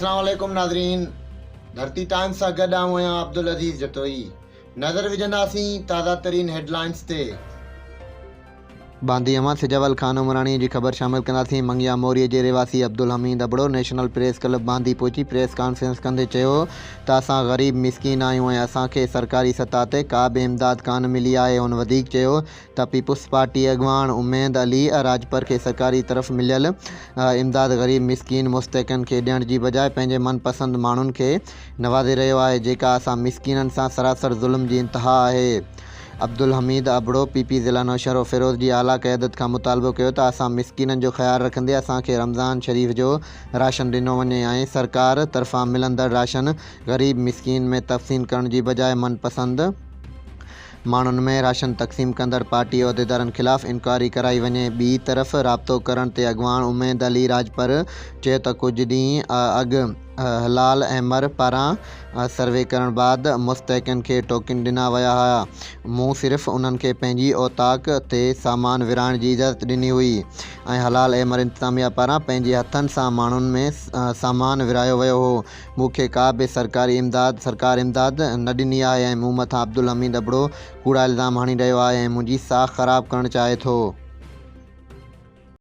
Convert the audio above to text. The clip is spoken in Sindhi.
اسلام عليڪم ناظرين ڌرتي ٽائمز سان گڏ آئون آهيان عبدالعزيز جتوئي نظر وجهنداسين تازه ترين هيڊلائنز تي. باندي اوهان سجاول خان عمراڻي جي خبر شامل ڪنداسين منگيا موري جي رهواسي Abdul Hameed Abro national press club Bandi پهچي پريس ڪانفرنس ڪندي چيو ته اسان غريب مسڪين آهيون ۽ اسان کي سرڪاري سطح تي ڪا به امداد ڪانه ملي آهي هن وڌيڪ چيو ته پيپلز پارٽي اڳواڻ اميد علي راڄپر کي سرڪاري طرف مليل امداد غريب مسڪين مستحقن کي ڏيڻ جي بجاء پنهنجي من پسند ماڻهن کي نوازي رهيو آهي جيڪا اسان مسڪينن سان سراسر ظلم جي انتها آهي. عبدالحميد ابڙو پي پي ضلع نوشهروفيروز جي اعليٰ قيادت کان مطالبو ڪيو ته اسان مسڪينن جو خيال رکندي اسان کي رمضان شريف جو راشن ڏنو وڃي ۽ سرڪار طرفان ملندڙ راشن غريب مسڪين ۾ تقسيم ڪرڻ جي بجاء من پسند ماڻهن ۾ راشن تقسيم ڪندڙ پارٽي عهديدارن خلاف انڪوائري ڪرائي وڃي. ٻي طرف رابطو ڪرڻ تي اڳواڻ اميد علي راڄپر چيو ته ڪجهه ڏينهن اڳ هلال احمر پاران سروي ڪرڻ بعد مستحقن کي ٽوڪن ڏنا ويا هيا، مون صرف انهن کي پنهنجي اوطاق تي سامان ورهائڻ جي اجازت ڏني هئي ۽ هلال احمر انتظاميا پاران پنهنجي هٿن سان ماڻهن ۾ سامان ورهايو ويو هو، مون کي ڪا به سرڪاري امداد سرڪار امداد نه ڏني آهي ۽ مون مٿان عبدالحميد ابڙو ڪوڙا الزام هڻي رهيو آهي ۽ منهنجي ساک خراب ڪرڻ چاهي ٿو.